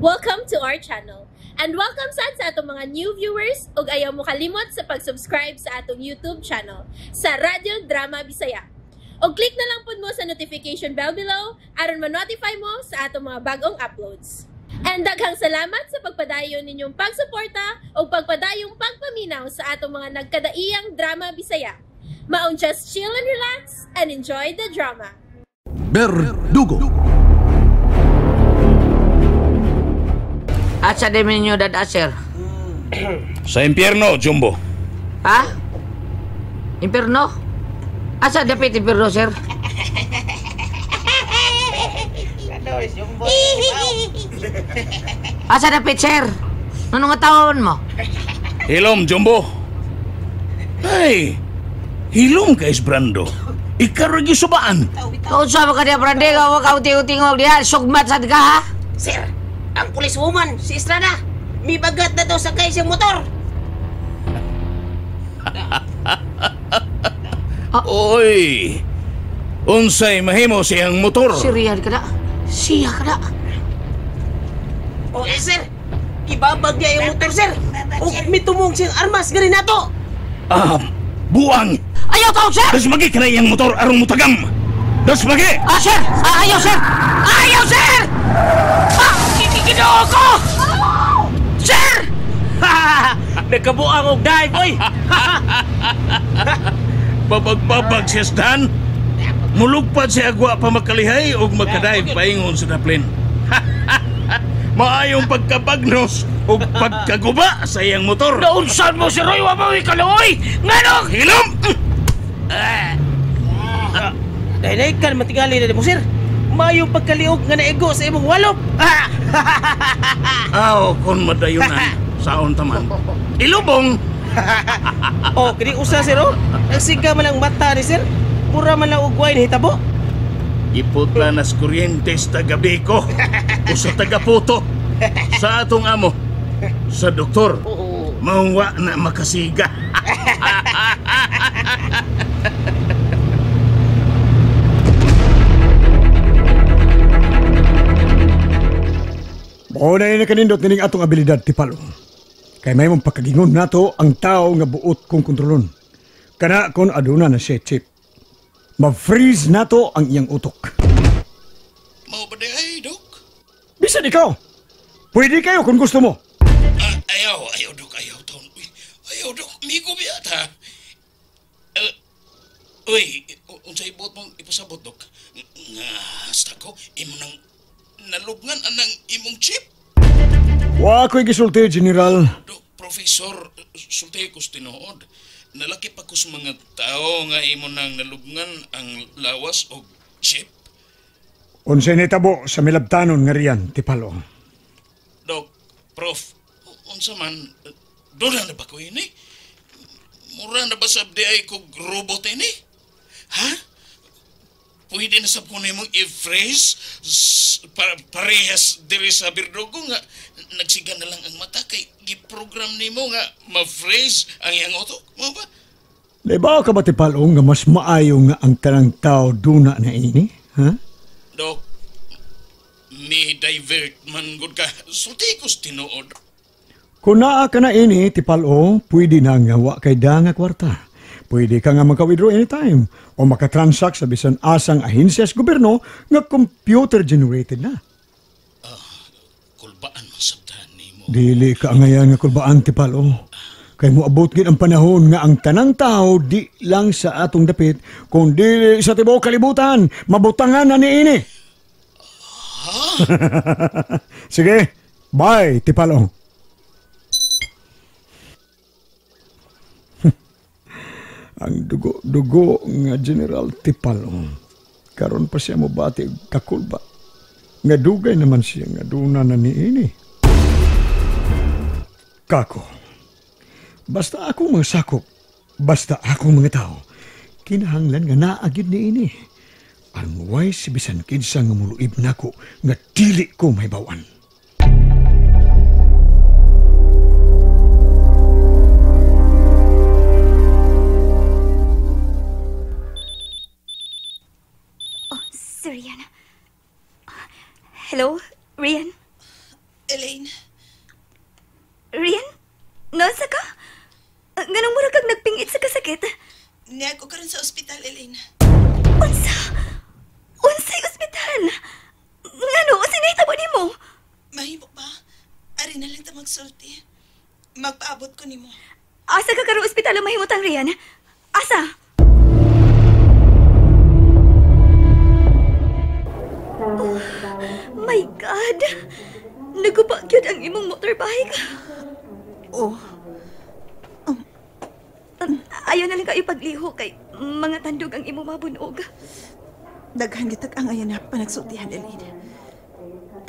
Welcome to our channel. And welcome sad sa atong mga new viewers ug ayaw mo kalimot sa pag-subscribe sa atong YouTube channel sa Radyo Drama Bisaya. Og click na lang pud mo sa notification bell below aron ma-notify mo sa atong mga bagong uploads. And daghang salamat sa pagpadayon ninyong pagsuporta ug pagpadayong pagpaminaw sa atong mga nagkadaiyang drama Bisaya. Maong just chill and relax and enjoy the drama. Berdugo. At sa demonyo dada, sir. Sa impyerno, Jumbo. Ha? Imperno? Asa dapit impyerno, sir? Asa dapit, sir? Ano nga tawon mo? Hilom, Jumbo. Ay, hilom ka, Isbrando. Ikaw subaan. Kung saan ka niya, Brande, huwag ka uting-utingog diya. Sugmat sad ka, ha? Sir, ang policewoman, si Estrada, may bagat na daw sa kay siyang motor. Oy, unsay mahimo siyang motor? Si Rian ka na. Siya ka na. O, eh, sir, ibabag niya yung motor, sir. O, may tumong siyang armas, gani nato. Ah, buang. Ayaw tawag, sir! Dasmagi ka na iyang motor arong mutagam. Dasmagi! Ah, sir! Ah, ayaw, sir! Ayaw, sir! Ah, ginoo ko! Sir! Nagkabuang og dive, oy! Babag-babag siya stan. Mulugpad siya agwa pa makalihay og makadive paingon sa daplin. Maayong pagkabagnos og pagkaguba sa iyang motor. Naunsan mo si Roy, wa mo ikaluoy! Nganong! Hilom! Dahil kan matingali na mo, sir. Maayong pagkaliog nga naigo sa imong walop. Aw, kon madayunan saon taman. Ilubong! Oh, kini usa, sir, oh. Nagsiga man ang mata ni sir. Mura man lang og wine hitabo. Iputla nas kuryentes taga Biko o sa taga Puto. Sa atong amo, sa doktor, maungwa na makasiga. Mao na yun kanindot nining atong abilidad, Tipalo. Kay may mong pagkagingon nato ang tao nga buot kong kontrolon. Kana kon aduna na siya chip. Ma-freeze nato ang iyang utok. Mao ba di ay, Dok? Bisan ikaw. Pwede kayo kung gusto mo. Ah, ayaw, ayaw, Dok, ayaw taon. Uy, ayaw, Dok, migo biyata. Uy, unsay buot mong ipasabot, Dok? Nga, hasta ko, imo nang nalubngan anang imong chip. Wa ko'y gisulti, General. Dok, Professor, sulti ko sa tinuod. Nalaki pa ko sa mga tao nga imo nang nalubngan ang lawas og chip. Unsay nitabo sa milabtanon nga riyan, Tipalo? Dok, Prof, unsa man, doon na ba ko ini? Mura na ba sa di ay kog robot ini? Ha? Pwede na sab ko nimo i-phrase parehas diri sa Berdugo nga nagsiga na lang ang mata kay giprogram nimo nga ma-phrase ang iyang utok. Mao ba? Naibaw ka ba, Tipalo, nga mas maayo nga ang tanang tao duna na ini? Ha? Dok, may divert man gud ka. Sulti ko sa tinuod. Kung naa ka na ini, Tipalo, pwede na nga wa kay da nga kwarta. Pwede ka nga maka-withdraw anytime o makatransact sa bisan asang ahensiya sa gobyerno nga computer generated na. Kulbaan man sabdahan nimo. Dili ka angayan nga kulbaan, Tipalo. Kay moabot gid ang panahon nga ang tanang tao di lang sa atong dapit kung dili sa tibuok kalibutan, mabutangan na niini. Sige, bye, Tipalo. Ang dugo-dugo nga General Tipalo. Karon pa siya mobati og kakulba. Nga dugay naman siya nga duna na niini. Kako, basta akong mga sakop, basta akong mga tao, kinahanglan nga naagid niini. Ang way si bisan kinsa nga muluib nako nga dili ko mahibaw-an. Oh, Sir Rian. Hello, Rian? Elaine. Rian? Nasa ka? Nganong mura kag nagpingit sa kasakit? Niya ko karon sa ospital, Elaine. Unsa? Unsay ospital? Ngano? Unsa nahitabo nimo? Mahimo ba? Ari na lang ta magsulti. Magpaabot ko nimo. Asa ka karon ospital ang mahimutang, Rian? Asa? Oh, my God! Naguba gyud ang imong motorbike. Oh. Ayaw na lang kayo pagliho kay mga tandog ang imong mabunog. Daghan gitag ang ayan na panagsultihan, Elaine.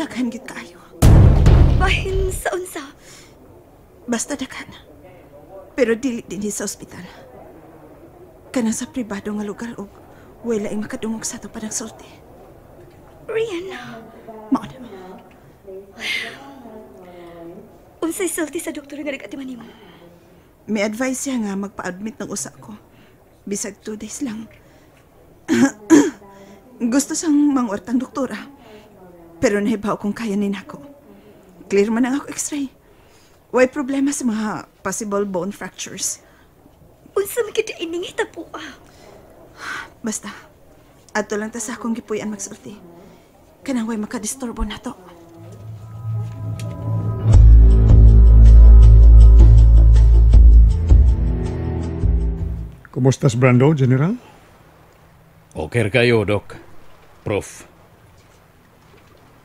Daghan git kaayo. Bahin sa unsa? Basta daghan. Pero dili dinhi sa ospital. Kanang sa pribado nga lugar og wala ay makadungog sa ato panagsulti. Rian. Mao na. Unsay sulti sa doktor nga nag-atiman nimo? May advice siya nga magpa-admit ng usa ko. Bisag 2 days lang. Gusto sang mangwartang doktora. Pero nahibaw kung kaya ni nako. Clear man ang ako x-ray. Way problema sa mga possible bone fractures. Unsa man gyud ining hitabo? Basta, adto lang ta sa akong gipuy-an magsulti. Kanang way makadisturbo nato. Kumusta, Brando, General? Okay kayo, Doc. Prof.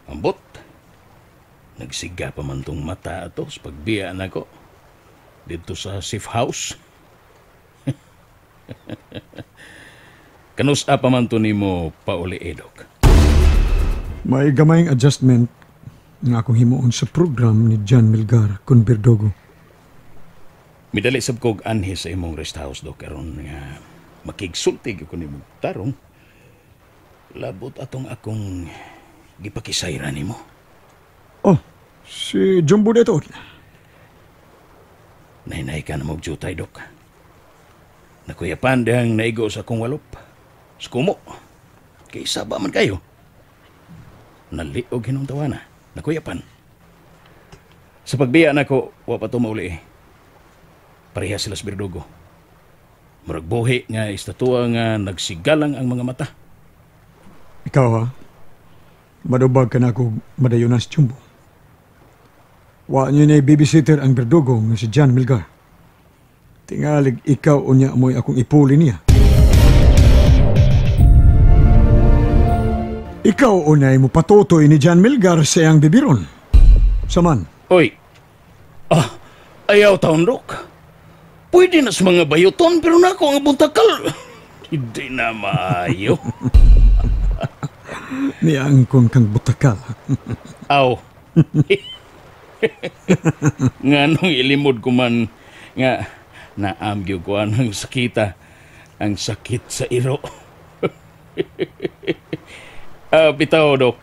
Ambot. Nagsiga pa man tong mata ato sa pagbiya nako dito sa safe house. Kanus-a pa man to nimo pauli, Doc? May gamayng adjustment nga akong himuon sa program ni John Melgar kun Berdugo. Midali sab kog anhi sa imong rest house, Doc, aron nga makigsulti gyud ko nimo tarong. Labot atong akong gipakisayra nimo. Oh, si Jumbo dito. Nahinay ka na mogjutay, Doc. Nakuyapan dihang naigo sa akong walop. Sa kumo. Kay saba man kayo. Naliog hinong tawana. Nakuyapan. Sa pagbiya nako, wa pa to mauli eh. Pareha sila sa Berdugo. Murag buhi nga istatua nga nagsigalang ang mga mata. Ikaw ha? Madubag ka na ako madayon na si Jumbo. Wa niyo na babysitter ang Berdugo nga si John Melgar. Tingalig ikaw unya mo'y akong ipuli niya. Ikaw unya'y mo patutoy ni John Melgar sa iyang bibiron. Saman. Oy! Ah, ayaw taon, Dok. Pwede na sa mga bayuton, pero nako ang buntakal. Hindi na maayo. Niangkon kang butakal. Aw. Nga nung ilimod ko man, nga naamgyo ko ang sakita, ang sakit sa iro. Bitaw, Dok.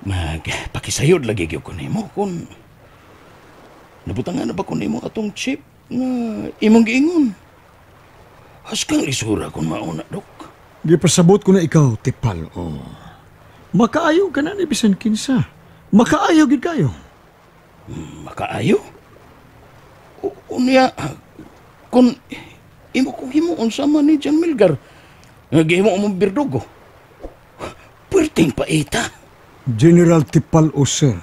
Magpakisayod lagi gyud ko nimo kung nabutangan na ba ko nimo atong chip nga imong giingon. Haskang lisura kung mauna, Dok. Gipasabot ko na ikaw, tipal. Oh. Makaayo ka na ni bisan kinsa. Makaayo gid kayo. Makaayo? Unya, kung imo kong himuon sama ni John Melgar, nga gihimo mong Berdugo, perting paita. General Tipal o sir,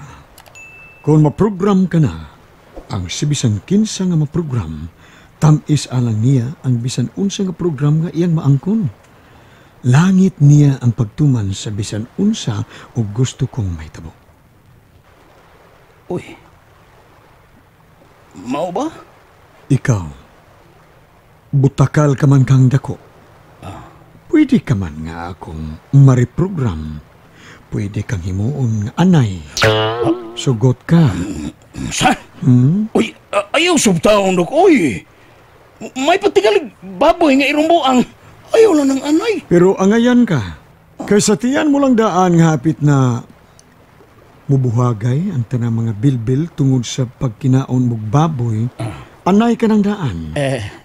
kung maprogram ka na, ang sibisan kinsa nga maprogram, tamis alang niya ang bisan unsa nga program nga iyang maangkon. Langit niya ang pagtuman sa bisan unsa o gusto kong mahitabo. Uy, mao ba? Ikaw, butakal ka man kang dako. Pwede ka man nga akong mariprogram. Pwede kang himuon nga anay. Sugot ka. Sa? Uy, ayaw subtaon, Dok. Uy, may patigalig baboy nga irumbuang. Ayaw lang ng anay. Pero angayan ka. Kaysa tiyan mo lang daan nga hapit na mubuhagay ang tanang mga bilbil tungod sa pagkinaon mog baboy, anay ka ng daan.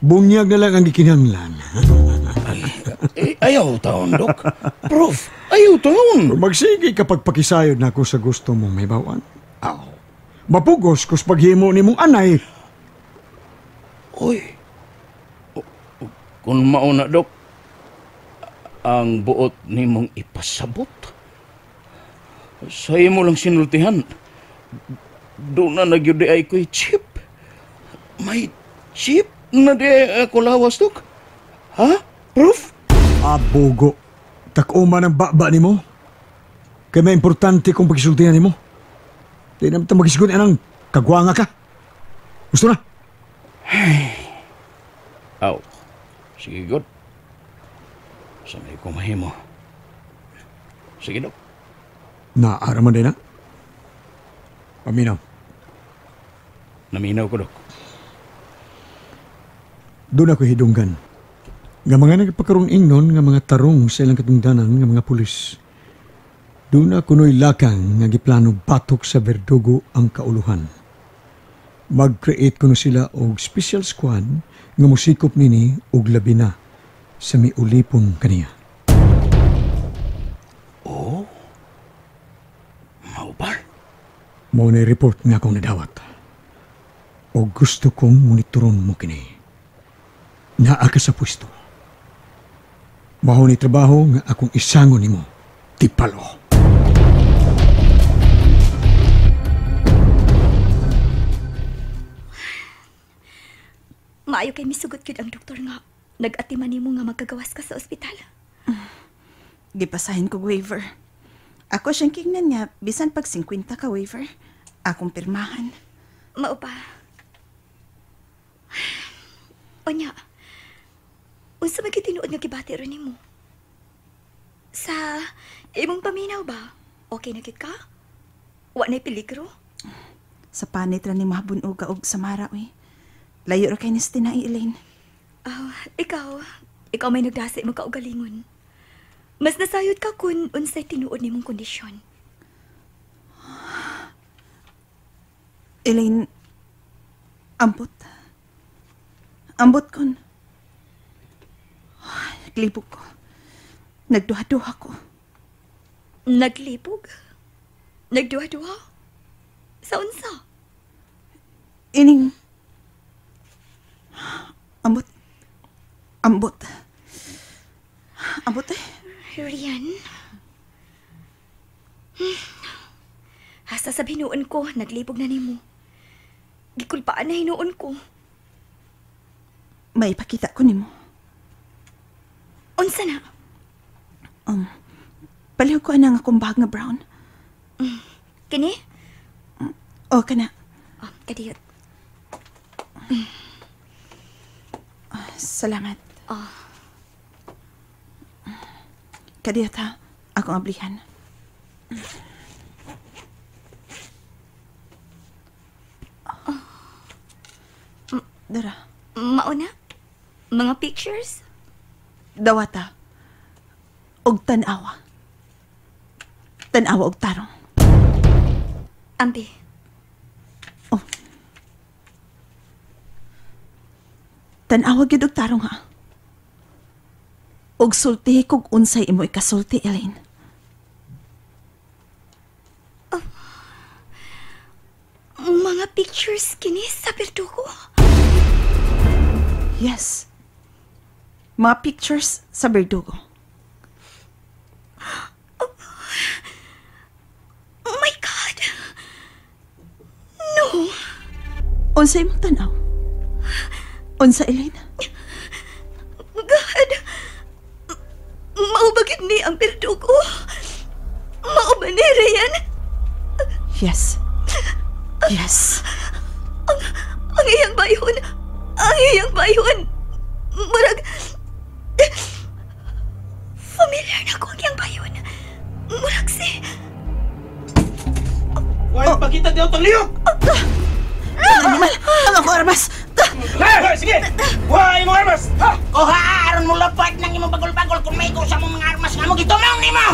Bunyag na lang ang gikinahanglan. Ayaw taon, Dok. Prof, ayaw taon. Magsige kapag pakisayod na ako sa gusto mong may bawan. Aw. Mapugos kus paghimo nimong anay. Oy. Kung mauna, Dok, ang buot nimong ipasabot. Sa imo lang sinultihan. Doon na nagyud di ay ko'y chip. May chip na di ay ako lawas, Dok. Ha? Proof? Abogo. Takuma ng baba nimo. Kaya may importante kung pagsultihan nimo. Di naman ito magisgun anang kagwanga ka. Gusto na? Aw. Sige, God. Sanay ko mahimo. Sige, Dok. Naaraman din na. Paminaw. Naminaw ko, Dok. Doon ako hidunggan. Nga mga nagpakaroon ingnon nga mga tarong sa ilang katungdanan nga mga pulis. Doon na kuno'y lakang nga giplano batok sa Verdugo ang kauluhan. Mag-create kuno sila og special squad nga musikop nini og labi na sa miulipon kaniya. Oh? Mao ba? Mao na report nga akong nadawat. O gusto kong monitoron mo kini. Naa ka sa pwesto. Mao ni trabaho nga akong isangon nimo. Tipalo. Maayo kay misugot gyud ang doktor nga nag-atiman nimo nga magkagawas ka sa ospital. Gipasahin ko waiver. Ako siyang kingnan nga bisan pag 50 ka waiver, akong pirmahan. Mao pa. Onya. Unsa man gyud tinuod nga gibati ron nimo? Sa imong paminaw ba? Okay na gyud ka? Wa nay peligro? Sa panit ra ni mahabunuga og samara oy. Layo ra kay ni Stina, Elaine. Oh, ikaw may nagdasi mo kaugalingon. Mas nasayod ka kun unsay tinuod nimong kondisyon. Elaine, ambot. Ambot kon. Naglibog ko. Nagduha-duha ko. Naglibog? Nagduha-duha? Sa unsa? Ining... Ambot. Ambot. Ambot eh. Rian? Hasta sa binuon ko, naglibog na nimo. Gikulpaan na hinuon ko. May ipakita ko nimo. Unsa na? Palihog ko anang akong bag nga brown. Kini? O, kana. Oh, kadiyot. Salamat. Oh. Kadiyot ha, akong ablihan. Oh. Dara. Mauna? Mga pictures? Dawata. Og tan-awa. Tan-awa og tarong. Ambi. Oh. Tan-awa gyud og tarong ha. Og sultihi kog unsay imo ikasulti, Elaine. Oh. Mga pictures kini sa Verdugo? Yes. Mga pictures sa Verdugo. Oh my God! No! Unsa imong tan-aw? Unsa, Elaine? God! Mao ba gyud ni ang Verdugo? Mao ba ni Rian? Yes. Yes. Ang iyang bayhon! Ang iyang bayhon! Murag... Familiar na ko ang iyang bayhon. Murag si... Why oh. Pakita diyo itong liyok! Ang animal! Ang ako armas! Sige! Kuha imong armas! Kuha! Aron mo lapad ng imong bagol-bagol kung may kusa mong mga armas nga mo gitumong nimo!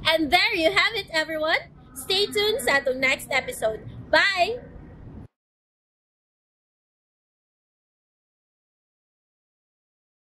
And there you have it, everyone! Stay tuned sa atong next episode. Bye!